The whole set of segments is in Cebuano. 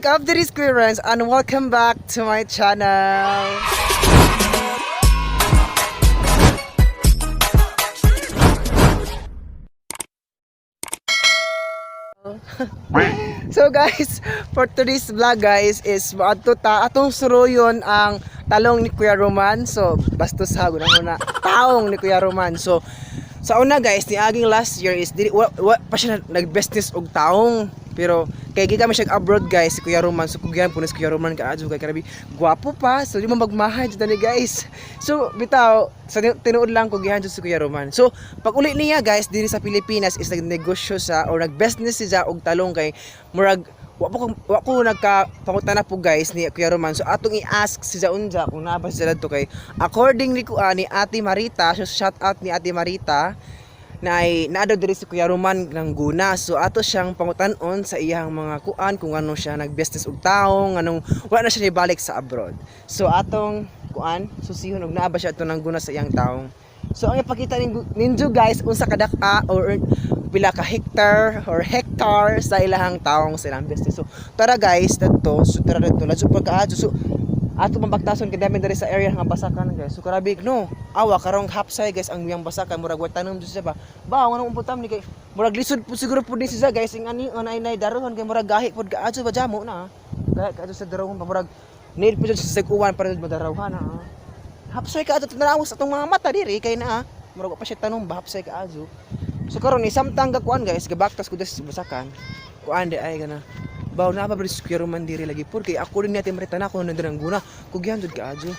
Up the Squirrels and welcome back to my channel. So guys, for today's vlog guys is maadto ta atong suruyon ang talong ni Kuya Roman. So bastos ha guna na taong ni Kuya Roman. So sa una guys, ni aging last year is dili wa pa siya nag-business og taong. Pero kay gikan man siya abroad guys si Kuya Roman. So kugyan po ni si Kuya Roman kaadyo kay karabi gwapo pa. So di mo magmahay jud ni guys. So bitaw sa tinuod lang kugihan jud si Kuya Roman. So pag uli niya guys diri sa Pilipinas is nagnegosyo sa or nag-business siya og talong kay murag wa ko nagka pangutana po guys ni Kuya Roman. So atong i-ask si Jaunja kung naa ba siya dadto kay according ni kuan ni Ate Marita, so shout out ni Ate Marita na ay naa daw diri si Kuya Roman ng guna. So ato siyang pangutan-on sa iyang mga kuan kung ano siya nag-business og taong, anong wala na siya nibalik sa abroad. So atong kuan susihon og naa ba siya ato ng guna sa iyang taong. So ang ipakita ninyo guys unsa kadak-a or pila ka hectare or hectare sa ilahang taong sa ilang business. So tara guys dadto, so tara dadto ladyo pagkaadyo. So ato mabaktason kay dami diri sa area nga basakan guys. So karabig no. Awa karong hapsay guys ang iyang basakan murag wa tanom jud siya ba. Ba nganong umputam ni kay murag lisod po siguro pud ni siya guys ing ani anay nay darohon kay murag gahi pud kaadyo ba jamo na. Gahi kaadyo sa darohon ba murag need pud jud sa uwan para jud madarawhan na. Hapsay ka adto tanawos atong mga mata diri kay na. Murag wa pa siya tanom ba hapsay ka adyo. So karon ni samtang ga kuan guys gabaktas ko des basakan. Kuan di ay gana. Baw na ba bri square man diri lagi pur kay ako din natin marita na ako nandun ang guna. Kugyan jud kaadyo.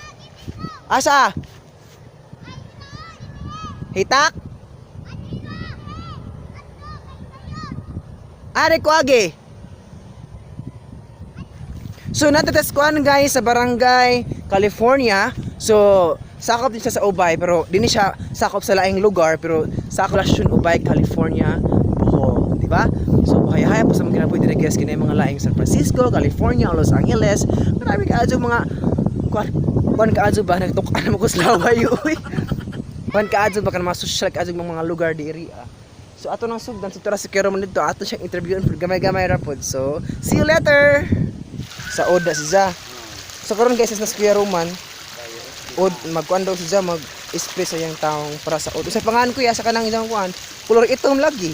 Asa? Hitak? Are ko agi. So natatas kuan guys sa barangay California. So sakop din siya sa Ubay pero dinhi siya sakop sa laing lugar pero sakop la siya Ubay, California, Bohol, di ba? So haya-haya po sa mga kinabuhi diri guys kini mga laing San Francisco, California, Los Angeles. Marami kaadyo mga kuan kuan kaadyo ba nagtukan mo ko sa laway uy. Kuan kaadyo ba kan mga social kaadyo mga lugar diri ah. So ato nang sugdan so tara si Kuya Roman dito ato siyang interviewon gamay-gamay ra pod. So see you later. Sa Oda si Za. So karon guys is na si Kuya Roman. Od magkuan daw si Za mag spray sa iyang taong para sa od. Sa pangan kuya sa kanang isang kuan, kolor itom lagi.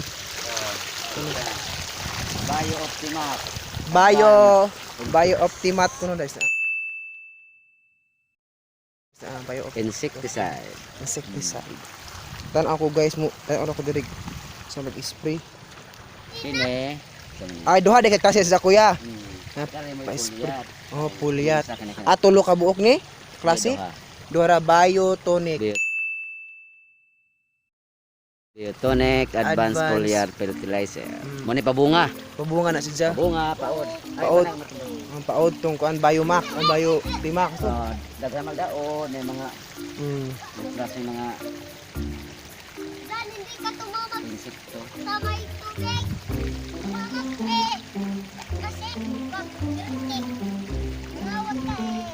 Bio Optimat. Bio Bio Optimat kuno guys. Ah, Bio Optimat Insecticide. insecticide. Tan ako guys mo, tan ako diri sa mag-spray. Kini. Ay duha di kay klase sa kuya. Hmm. Ha, Kani mo pa-spray. pulyat. Oh, pulyat. Sa kani- Ah, tulo ka buok ni klase? Duha. Duha ra bio tonic. Biotonic Advanced Advanced. Foliar Fertilizer. Mm. Mo ni pabunga. Pabunga na siya. Pabunga, paod. Ay, Paod. wala, matulog. Ang paod tong kuan Biomax, ang Bio Timax. Oh, daghan magdaon may mga klase mga Dan, hindi ka tumama insekto. sa may tubig. Tumama eh. Kasi, pag dirty. Mangawat ka eh.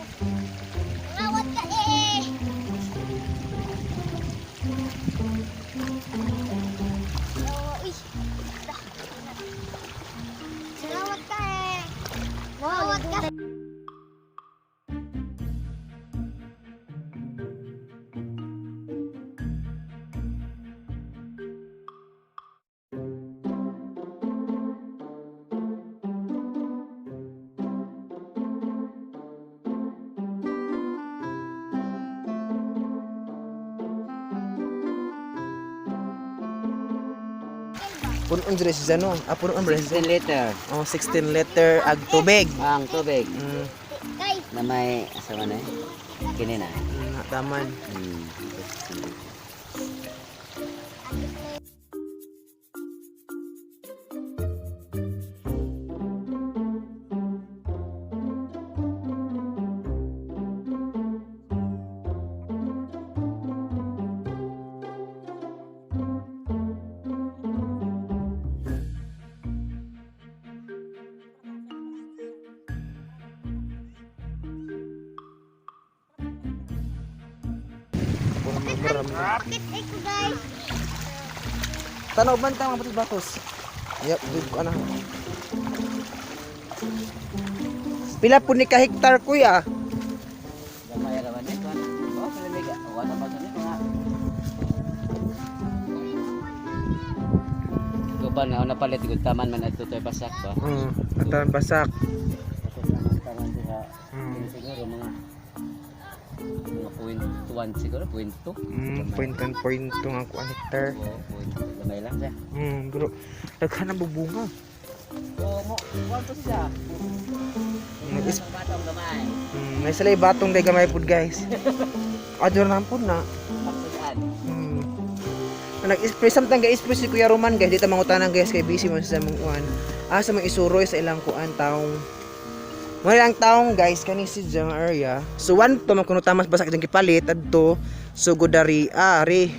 Mangawat ka eh. Oh, uy. Mangawat ka eh. Mangawat ka. Punon diri si Zano. Ah, punon ba si 16 liter Oh, 16 liter ag tubig. ang tubig Guys, na may asa man eh. Kini na. Taman. Bakit ito guys? Tanaw ban ta mga batos-batos. Yep, dud ko ana. Pila po ni ka hektar, kuya? Gamay ra man eh. Kuan. Oh, pila mega. Wala pa sa ni mga. Kuban nga una palit gud taman man adto toy basak ba. Atan basak. Tapos naman taman diha. Siguro mga 0.1 siguro, 0.2. Point one point two nga kuan hektar. Oo, 0.2. Gamay lang siya. Bro. Daghan ang bubunga. Oo, mo, kuwan to siya. Is, Ang batong gamay. may sila'y batong day gamay pud, guys. Adyo na pud na. Pagsudan. Nag-spray samtang ga-spray si Kuya Roman, guys, dito mangutanan, guys, kay busy man sa mong kuan. Ah, sa mga isuroy sa ilang kuan taong. Wala lang taong, guys, kani si diyang area. So one to man kuno tamas basak diyang gipalit adto so gudari ari.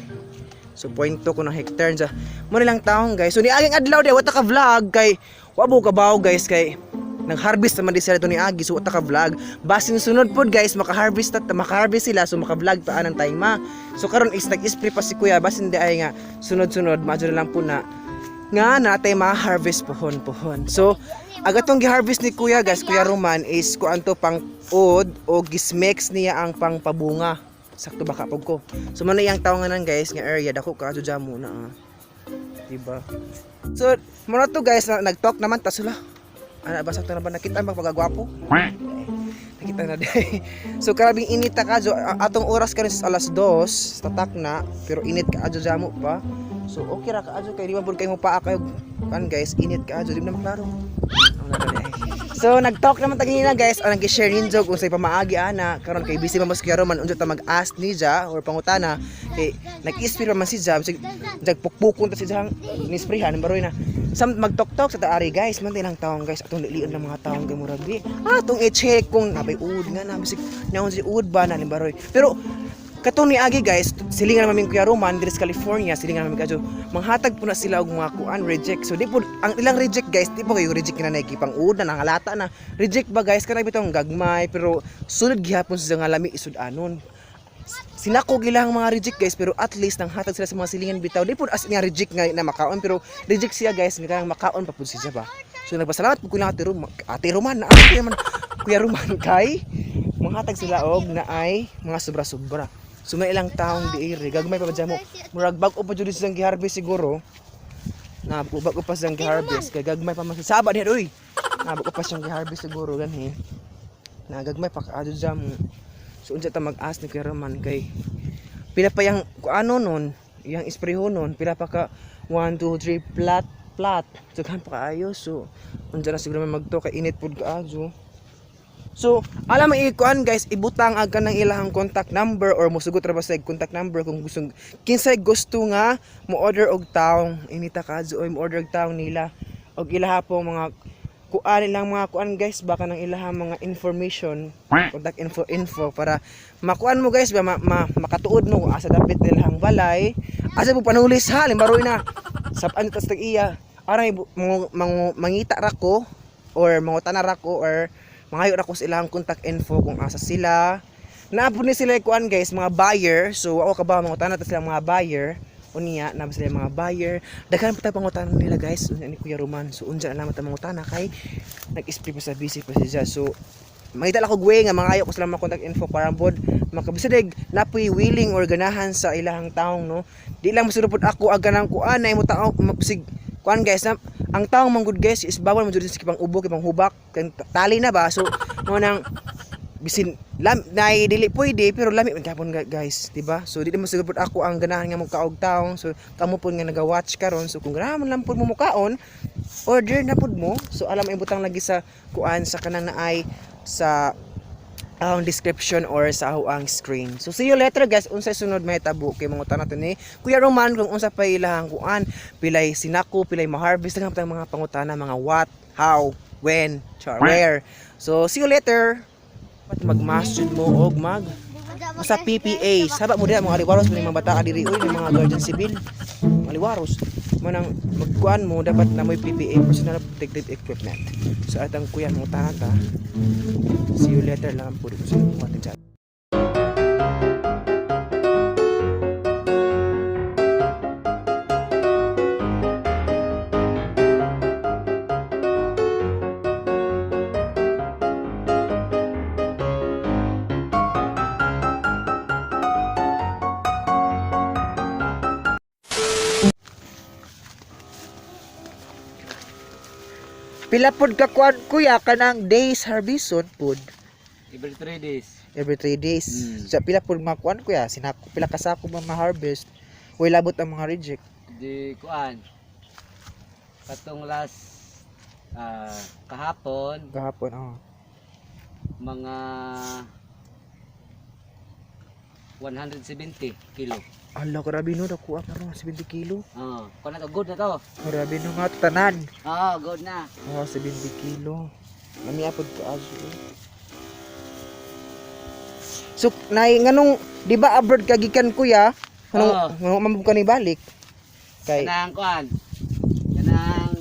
So 0.2 kuno hectare sa. Mo lang taong, guys. So niaging adlaw di wa ta ka vlog kay wa bo kabaw, guys, kay nag-harvest naman di sila ito ni Agi, so wa ta ka vlog. Basin sunod pod, guys, maka-harvest at maka-harvest sila, so maka-vlog pa anang time ma. So karon is nag-spray pa si kuya basin di ay nga sunod-sunod maadyo na lang po na nga natay ma-harvest pohon-pohon. So, ang atong gi-harvest ni kuya, guys, Kuya Roman, is kuan to pang od o gismix niya ang pang pabunga. Sakto ba kapog ko? So, man iyang tawanganan, guys, nga area dako ka adyo mo na. Ah. Diba? So, muna to, guys, na, nag-talk naman ta sila. Ana ba sakto na ba nakita ang pagagwapo? Nakita na day. So karabing init ta kadyo atong oras karon sa alas 2, tatak na, pero init ka adyo jamo pa. So okay ra ka adyo kay di man pud kay mo paa kayo kan, guys, init ka adyo di man na maklaro. Ang na day. So nag-talk naman ta ganina, guys, ang nag-share ninyo kung say pamaagi ana karon kay busy man mas kuya Roman unsa ta mag-ask ni ja or pangutana kay nag-ispir pa man si Jam sig jag pukpukon ta si Jang ni sprayhan baroy na. Sam magtoktok sa taari, guys, man lang taong, guys, atong lilion ng mga taong kay murag di. Ah, atong i-check kung nabay uod nga na bisig naon si uod ba na baroy. Pero katong ni Agi, guys, silingan naman Kuya Roman diri sa California, silingan naman kadyo. Manghatag po na sila og mga kuan reject. So di po ang ilang reject, guys, di po kayo reject na naiki pang uod na nangalata na. Reject ba, guys, kanay bitong gagmay pero sunod gihapon sa nga lami isud-anon sinako gilang mga reject, guys, pero at least nang hatag sila sa mga silingan bitaw di pud as in nga reject nga na makaon pero reject siya, guys, nga kanang makaon pa pud siya ba. So nagpasalamat pud ko lang Ate Roman, Ate Roman na ate man Kuya Roman kay manghatag sila og naay mga sobra-sobra. So may ilang taong di iri gagmay pa ba dyan mo murag bag-o pa jud silang giharvest siguro na bag-o pa siyang giharvest kay gagmay pa man saba diha oy na bag-o pa siyang giharvest siguro ganhi na gagmay pa kaadyo dyan mo. So unsa ta mag-ask ni Kuya Roman kay pila pa yang ano nun, yang ispreho nun, pila pa ka 1 2 3 plat plat. Daghan pa kaayo so unsa na siguro man magto kay init pud kaayo. So, alam mo ikuan, guys, ibutang ang kanang ilahang contact number or mosugot ra ba sa contact number kung gusto kinsay gusto nga mo order og taong inita kadyo oy mo order og taong nila og ilaha po mga kuan ilang mga kuan, guys, baka nang ilahang mga information contact info info para makuan mo, guys, ba makatuod mo kung asa dapit nilahang balay asa po panulis ha limbaroy na sapan tas tag iya aray mangita ra ko or mangutana ra ko or mangayo ra ko sa ilang contact info kung asa sila. Naapod ni sila kuan, guys, mga buyer. So ako ka ba mangutana ta sila mga buyer unya na sila mga buyer. Daghan pa tayo pangutana nila, guys, unya ni Kuya Roman. So unja na naman ta mangutana kay nag-spray pa sa busy pa siya. So makita lang ko gwe nga mangayo ko sila mga contact info para pod makabisadig napoy willing or ganahan sa ilahang taong no. Di lang masulupod ako ag ganang kuan na imo taong mapsig kuan, guys, na, ang taong manggod, guys, is bawal man jud sa kipang ubo kipang hubak kan tali na ba. So mo nang bisin lam nay dili pwede pero lami man gapon guys, di ba? So di mo siguro ako ang ganahan nga mukaog taong. So kamo pud nga naga-watch karon, so kung ganahan man lang pud mo mukaon, order na pud mo. So alam ibutang lagi sa kuan sa kanang naay sa ang description or sa ang screen. So see you later, guys, unsay sunod may tabo kay mangutan nato ni Kuya Roman kung unsa pa ilahang kuan, pilay sinako, pilay ma-harvest ang mga pangutana, mga what, how, when, char, where. So see you later. Pat mag-masjid mo og mag sa PPA. Saba mo diha mga aliwaros mo mga bata diri oy mga guardian civil. Mga aliwaros mo nang magkuan mo dapat na mo'y PPA, personal protective equipment. So atang kuya mo ta. See you later lang po dito sa inyo. Pila pod ka kuan, kuya, kanang days harveston pod? Every 3 days. Every 3 days. Mm. Sa pila pod mga kuan, kuya, sinako pila ka sako ba ma-harvest? Way labot ang mga reject. Di kuan. Katong last kahapon Gahapon, oh. mga 170 kilo. Ala, grabe no, nakuha pa ron 70 kilo. Oh, kuan na to, good na to. Grabe no nga tanan. Oh, good na. Oh, 70 kilo. Lami apod ka aso. Eh. So, nay nganong di ba abroad ka gikan, kuya? Nganong Oo. nganong man ka ni balik? Kay Kanang kuan. Kanang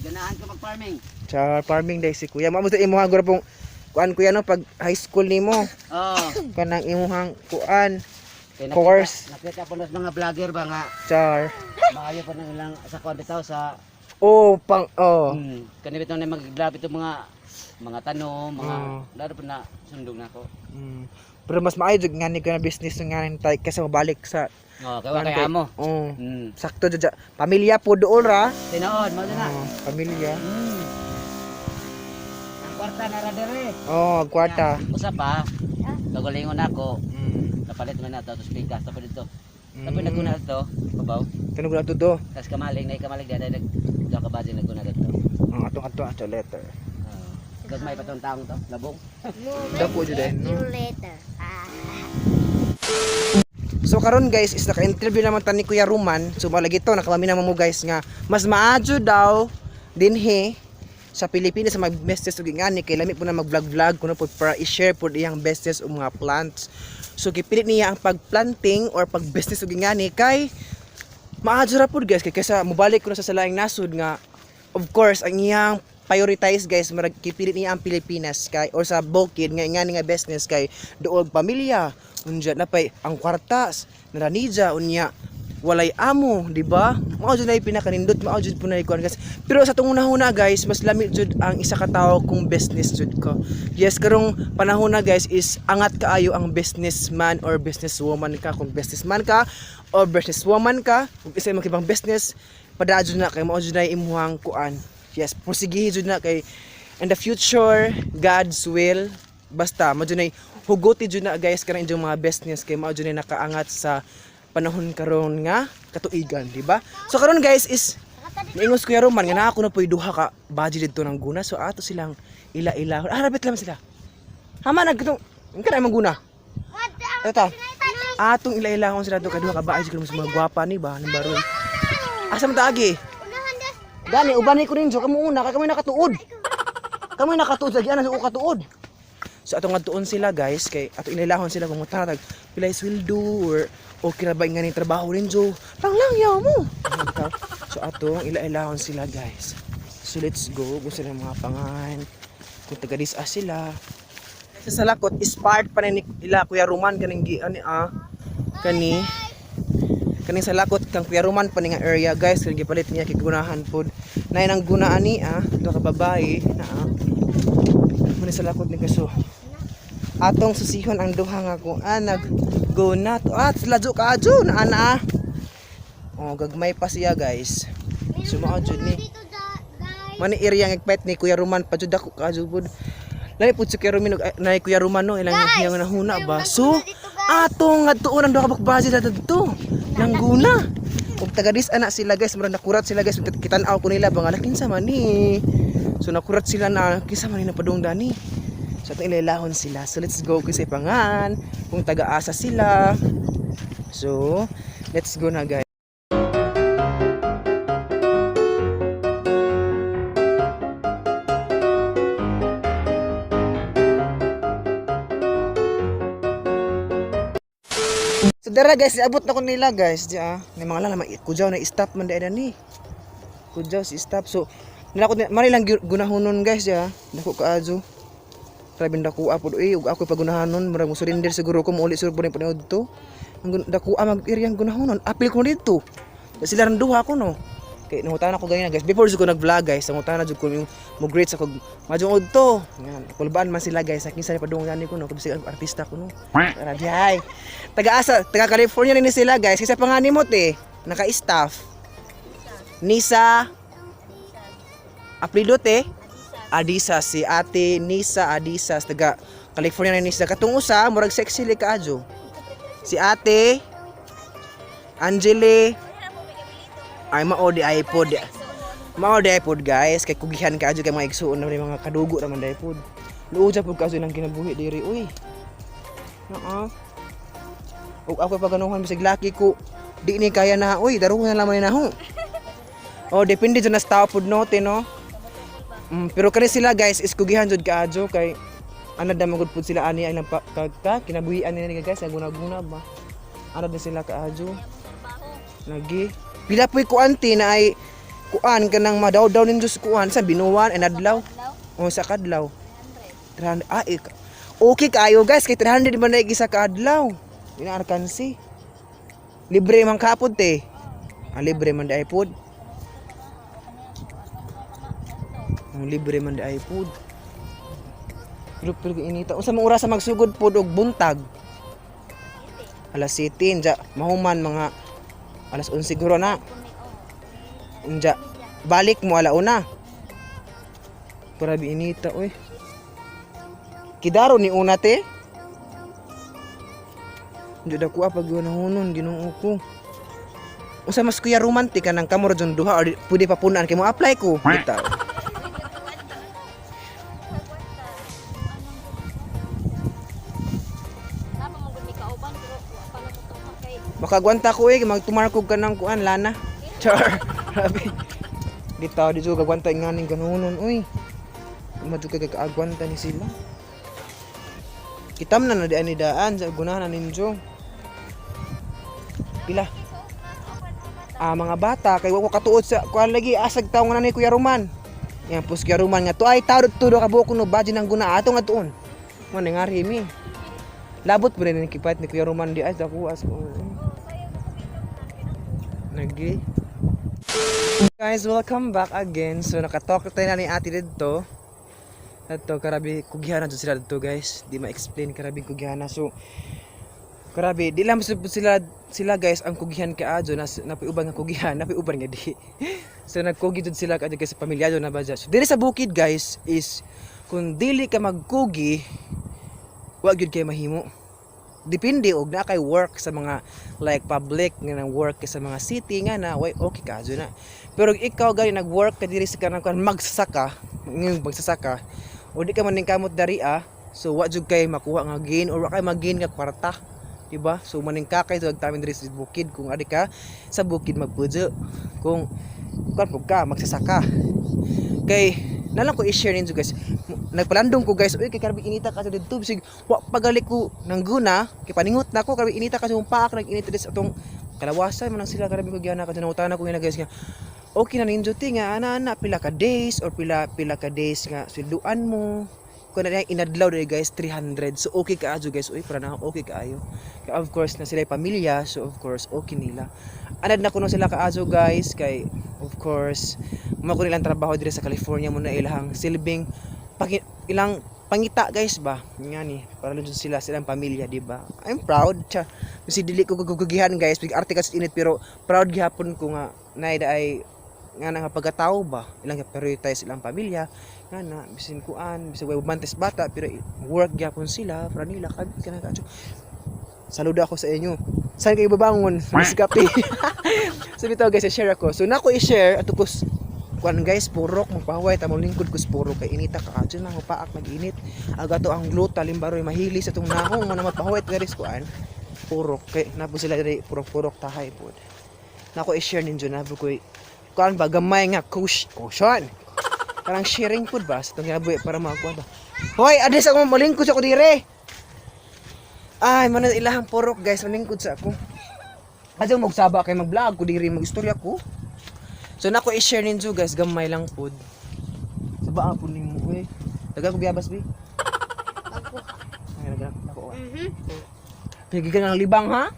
ganahan ka mag-farming. sa farming day si kuya. Mamo sa imuha gura pong kuan, kuya, no, pag high school nimo Oh. kanang imuhang kuan Kay nakita, course. Nakita po nas mga vlogger ba nga Char. maayo pa nang ilang sa kuan bitaw sa Oh, pang oh. Kani bitaw na mag-vlog ito mga tanom, mga Oo. laro po na sundog na ako. Pero mas maayo jud nga ni ko na business nga ni tay kasi mabalik sa Oh, kay wa kay amo. Oh. Mm. Sakto jud. Pamilya po doon ra. Tinuod mo na. Oh, pamilya. Ang kwarta na ra dere. Oh, kwarta. Usa pa. Kagalingon ako. Napalit man na to tapos pikas tapos dito. Tapos naguna dito, babaw. Tunog na to do. Tapos kamaling na kamaling dada nag duha ka budget naguna dito. Ang atong ato ato letter. Gagmay pa tong taong to, labong. Dako jud eh, no? You later. Ah. So karon guys is naka-interview naman ta ni Kuya Roman. So malagi to nakalami naman mo guys nga mas maadyo daw dinhi sa Pilipinas sa mag-business ug ingani kay lami po na mag-vlog-vlog kuno po para i-share po iyang business ug mga plants. So gipilit niya ang pagplanting or pag-business ug ingani kay maadyo ra pud guys kay kaysa mobalik kuno sa laing nasod nga of course ang iyang prioritize guys, murag kipilit niya ang Pilipinas kay or sa bukid nga ingani nga business kay duog pamilya, unya na pay ang kwartas naranija, unya walay amo, di ba? Mao jud na pinakanindot, mao jud po na ikuan guys. Pero sa tungong nahuna guys, mas lami jud ang isa ka tawo kung business jud ko. Yes, karong panahon na guys is angat kaayo ang businessman or businesswoman ka. Kung businessman ka or businesswoman ka, kung isa imong ibang business, padaan jud na kay mao jud na imuhang kuan. Yes, porsigihi jud na kay in the future, God's will, basta mao jud na huguti jud na guys kanang inyong mga business kay mao jud na nakaangat sa panahon karon nga katuigan, di ba? So karon guys is niingos Kuya Roman nga naa ko na po'y duha ka budget didto ng guna. So ato silang ila-ila. Ah, rabit lang sila. Hama nagkatong kana imong guna. Ito. Atong ila-ilahon sila do kay duha ka bahay siguro mas mga gwapa ni ba ning baron. Asa man ta agi? Unahan des. Gani uban ko ninyo kamo una kay kamo nakatuod. Kamo nakatuod lagi ana sa katuod. So atong adtuon sila guys kay ato inilahon sila kung mutatag pilay sweldo or okay ra ba nga ni trabaho ninyo. Panglangyaw mo. So atong ila-ilahon sila guys. So let's go kung sila mga pangan. Kung taga dis sila. Sa salakot is part pa ni ila Kuya Roman kaning gi ani ah kani kaning salakot kang Kuya Roman pa ni nga area guys kaning gipalit niya kay gunahan pod. Nay nang gunaan ni ah duha ka babae na ah. Muna sa lakot ni kaso. Atong susihon ang duha nga kung ah, nag guna to. Ah, ladyo ka adyo na ana ah. Oh, gagmay pa siya guys. So mao jud ni. Dito da, guys. Mani area nga pet ni Kuya Roman pa jud ako ka jud pud. Lahi pud si Kuya Roman og nay Kuya Roman no ilang iyang nahuna ba. So atong ngadtuon ang duha ka bakbazi na didto. Nangguna. Ug taga dis ana sila guys, murag nakurat sila guys, kitan-aw ko nila ba nga kinsa man ni. So nakurat sila na kinsa man ni napadung dani. So atong ilailahon sila. So let's go kasi pangan kung taga-asa sila. So let's go na guys. So dara guys, iabot na ko nila guys. Di ah, may mga lala kudyaw na stop man dai ni. Kudyaw si stop. So nila ko mari lang gunahonon guys di ah. Dako kaadyo. Grabe dako pod uy, ug ako pagunahanon murag mo surrender siguro ko mouli siguro po ni to. Ang dako mag area ang gunahonon, apil ko dito. Da sila ran duha ko no. Kay nangutana ko ganyan guys. Before jud ko nag-vlog guys, nangutana jud ko yung mo greet sa kog majong udto. Ngan, kulbaan man sila guys, sa kinsa ni padung gani ko no, kay bisag artista ko no. Grabe ay. Taga-asa, taga California ni sila guys. Kasi panganimot eh, naka-staff. Nisa Aplido te. Adisa, si Ate Nisa Adisa, taga California na Nisa. Katong usa, murag sexy li kaadyo. Si Ate Angeli ay mao di iPod. Mao di iPod, guys, kay kugihan kaadyo kay mga igsuon na mga kadugo raman di iPod. Luod sa pud kaadyo nang kinabuhi diri uy. Naa. Ug ako paganuhan bisag laki ko di ni kaya na uy, daruhan na lamang ni naho. Oh, depende jud na sa tao pud no, te, no. Pero kani sila, guys, is kugihan jud kaadyo kay anad na magud pud sila ani ang pa, ka, ka, kinabuhian nila guys, guna-guna ba. Anad na sila kaadyo. Lagi. Pila po'y kuan ti na ay kuan kanang madaw-daw ninyo sa kuan sa binuwan ay nadlaw. O sa kadlaw. 300. Ah, eh, okay kaayo, guys, kay 300 man na isa ka adlaw. Ina arkansi. Libre man kapod te. Ah, libre man di pod. Ang libre man di pod. Pero inita. Unsa man oras sa magsugod pod og buntag? Alas 7 ja mahuman mga alas 11 siguro na. Unja balik mo alauna. Grabe inita oy. Kidaro ni una te. Hindi da kuha pag hunon Ginoo ko. Usa mas kuya romantic ka ng kamor dyan duha or pwede pa punaan kay mo apply ko. Bitaw. Makagwanta ko eh, magtumarkog ka ng kuan, lana. Char. Grabe. Dito, dito, gagwanta yung nganing ganunon, uy. Madyo ka gagagwanta ni sila. Kitam na na di ani daan sa gunahan na ninyo. Pila? Ah, mga bata, kay wa ko katuod sa kuan lagi asag tawo nga na ni Kuya Roman. Yan pus Kuya Roman nga to ay tawd tudo ka buok no badyo nang guna ato nga tuon. Mo na nga mi. Labot pa rin ni kipat ni Kuya Roman di ay sa kuas ko. Nagi. Guys, welcome back again. So nakatalk tayo na ni Ate dito. Ato karabi kugihan na jud sila dito, guys. Di ma-explain karabi kugihan na. So karabi di lang sila sila, sila guys ang kugihan kaadyo na napoy uban nga kugihan, napoy uban nga di. So nagkugi jud sila kaadyo kay sa pamilyado na ba dyan. So diri sa bukid, guys, is kung dili ka magkugi, wa gyud kay mahimo. Depende og na kay work sa mga like public nga nang work ka sa mga city nga na way okay ka na. Pero ikaw gani nag-work ka diri sa kanang kuan magsasaka, ngayong magsasaka o di ka man ning kamot dari ah, so wa jud kay makuha nga gain or wa kay mag-gain nga kwarta, di ba? So maning kakay tug tamin diri sa bukid kung adi ka sa bukid magpudyo kung kuan pud ka magsasaka. Kay nalang ko i-share ninyo, guys, nagpalandong ko, guys, uy, kay karbi inita ka sa didto, bisig wa pagali ko nangguna kay paningot na ko karbi inita ka sa imong paak, nag-init diri sa atong kalawasan man ang sila. Karbi ko gihana ka nangutana ko nga guys nga okay na ninyo ti nga ana ana pila ka days or pila pila ka days nga swelduan mo kung na inadlaw diri, guys, 300. So okay ka adyo, guys, uy, para na okay kaayo. Kay of course na sila pamilya, so of course okay nila. Anad na kuno sila kaayo, guys, kay of course mo ko nilang trabaho diri sa California mo na ilahang silbing paki, ilang pangita, guys, ba nga ni para lang jud sila silang pamilya, di ba? I'm proud cha kasi dili ko gugugihan, guys, big arte kas init, pero proud gihapon ko nga naida ay nga na nga pagkatao ba ilang prioritize ilang pamilya nga na bisin kuan bisin way mantes bata pero work gyapon sila para nila kag kana ka. Saludo ako sa inyo. Saan kayo babangon mas kape? So bitaw, guys, i-share ako. So nako i-share ato ko kuan, guys, purok magpahuway ta lingkod ko sa purok kay inita ka adyo na paak mag-init agato ang gluta limbaroy mahili sa tong nahong mo na mapahuway ta kuan purok kay napo sila diri purok-purok tahay pod. Nako i-share ninyo na ko kuan ba gamay nga caution parang sharing pod ba sa itong ginabuhi para makakuha ba. Hoy, adres ako malingkod sa ako dire. Ay, man ilahang purok, guys, malingkod sa ako. Adyo magsaba kay mag-vlog ko diri mag-istorya ko. So nako i-share ninyo, guys, gamay lang pod. Sa ba po nimo oy. Taga ko giyabas bi. Ay, naga nako. Pigi ka ng libang ha?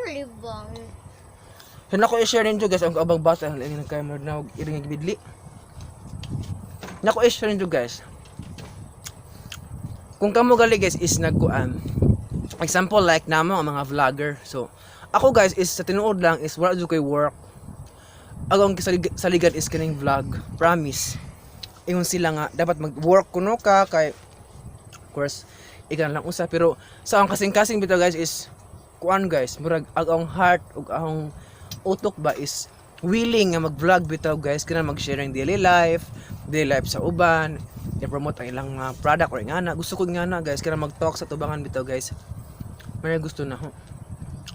Libang. So nako i-share ninyo, guys, ang kaabang bata ang lain ng camera na og iring gibidli. Nako i-share ninyo, guys. Kung kamo gali, guys, is nagkuan. Example like namo ang mga vlogger. So ako, guys, is sa tinuod lang is wala jud koy work. Ako ang saligan is kaning vlog. Promise. Ingon sila nga dapat mag-work kuno ka kay of course ikaw lang usa, pero sa akong kasing-kasing bitaw, guys, is kuan, guys, murag ang akong heart ug akong utok ba is willing nga mag-vlog bitaw, guys, kana mag-sharing daily life sa uban, i-promote ang ilang mga product or ingana. Gusto ko ingana, guys, kana mag-talk sa tubangan bitaw, guys. May gusto na ho.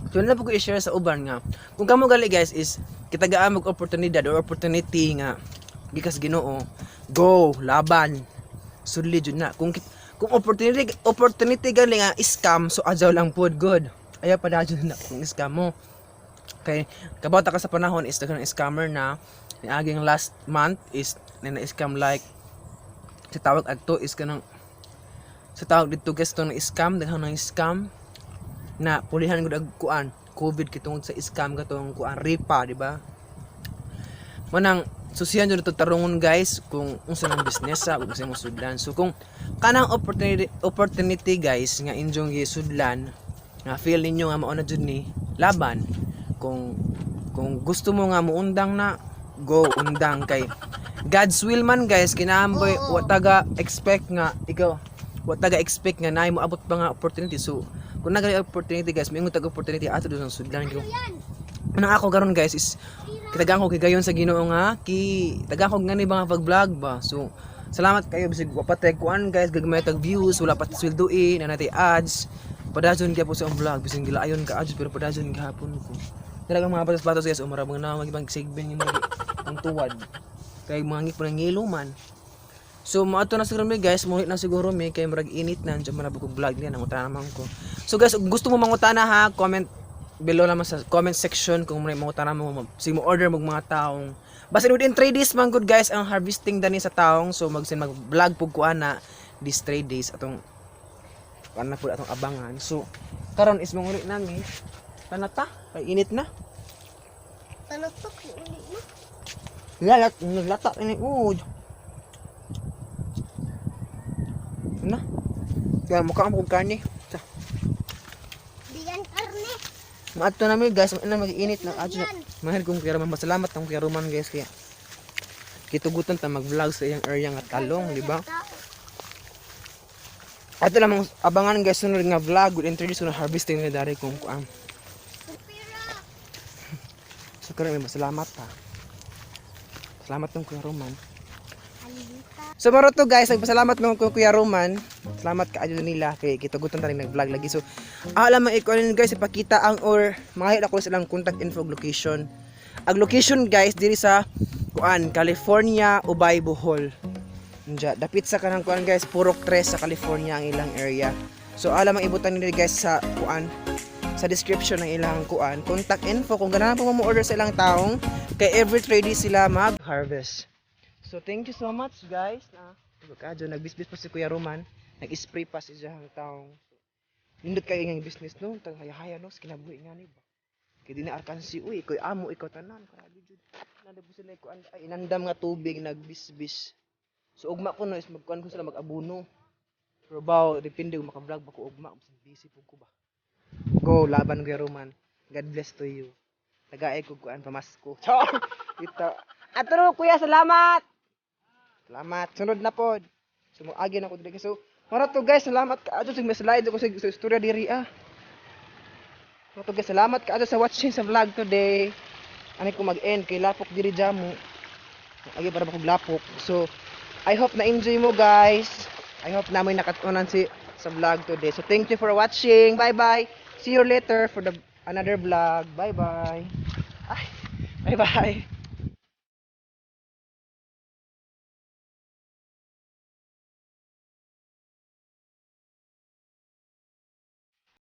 So na po ko i-share sa uban nga kung kamo gali, guys, is kitagaan mag oportunidad or opportunity nga gikas Ginoo, go, laban, sudli jud na. Kung opportunity gali nga scam, so adyaw lang pod good, ayaw pa na kung scam mo kay kabata ka sa panahon is daghan scammer na. Niaging last month is na na-scam, like sa tawag adto is kanang sa tawag dito, guys, to na scam, daghan ng scam na pulihan gud ag kuan COVID kay tungod sa scam katong kuan ripa, di ba? Manang susiyan jud to tarungon, guys, kung unsa nang business sa kung unsa mo sudlan. So kung kanang opportunity, guys, nga inyong gisudlan nga feel ninyo nga mao na jud ni, laban. Kung gusto mo nga muundang na, go, undang, kay God's will man, guys. Kinaamboy wa taga expect nga ikaw, wa taga expect nga naay moabot pa nga opportunity. So kung naa opportunity, guys, moingon tag opportunity ato doon sa sudlan ko. Anong ako karon, guys, is kitagaan ko kigayon sa Ginoo nga ki tagaan ko ngani ba nga pag-vlog ba. So salamat kayo bisag wa pa tay kuan, guys, gagmay tag views, wala pa sweldoin na natay ads, padayon gyapon sa akong vlog bisan gilaayon ka ads, pero padayon gihapon ko. Talagang mga batos-batos, guys, umara mga na magibang sigbin yung mga ang tuwad kay mga ngik pa ng ngilo man. So maato na siguro mi, guys, muli na siguro mi kay murag init na diyan man ko vlog niya nangutana naman ko. So guys, kung gusto mo mangutana ha, comment below naman sa comment section kung may mangutana mo, sige mo order mo mga taong. Basta within 3 days man good, guys, ang harvesting dani sa taong. So magsin mag-vlog pug ko ana this 3 days atong kuan na pud atong abangan. So karon is manguli nami. Tanata, kay init na. Tanatok, uli na. Lalat, naglata ini ud. Na. Kaya mukha ang kog karne. Sa. Diyan karne. Maadto na mi, guys, na mag-init na adyo. Mahal kong Kuya Roman, masalamat ang Kuya Roman, guys, kaya kitugutan ta mag-vlog sa iyang area nga talong, di ba? Ato lamang abangan, guys, sunod nga vlog, would introduce ko na harvesting na dari kung kuan. Pira. So karon may masalamat ha. Salamat ng Kuya Roman. Alita. So maro to, guys, nagpasalamat mo ko Kuya Roman. Salamat kaayo nila kay kitugutan ta rin nag-vlog lagi. So alam mo iko guys, ipakita ang or mga ako silang contact info ug location. Ang location, guys, diri sa kuan California, Ubay, Bohol. Diya, dapit sa kanang kuan, guys, Purok 3 sa California ang ilang area. So alam ang ibutan nila, guys, sa kuan sa description ng ilang kuan contact info kung ganahan po mo order sa ilang taong kay every 3 days sila mag-harvest. So thank you so much, guys. Na kadyo nagbisbis pa si Kuya Roman, nag-spray pa si iyang taong. Nindot kayo ng business no, tang haya-haya no, sa kinabuhi nga ni ba. Kay di na arkansi uy, ikoy amo ikaw tanan, grabe jud. Nada po sila kuan ay inandam nga tubig nagbisbis. So ugma ko no is magkuan ko sila mag-abuno. Pero baw, depende kung maka-vlog ba ko ugma, bisan busy po ko ba. Go, laban, Kuya Roman. God bless to you. Tagaay ko kuan pamasko. Char! Ito. Atro kuya, salamat. Salamat. Sunod na pod. So mo-agi na ko diri. So mara to, guys, salamat ka adto sa may slide ko sa istorya diri ah. Mara to, guys, salamat ka adto sa watching sa vlog today. Ani ko mag-end kay lapok diri jamo. Agi para ba kog lapok. So I hope na enjoy mo, guys. I hope na may nakatunan si sa vlog today. So thank you for watching. Bye bye. See you later for the another vlog. Bye bye. Ay, bye bye.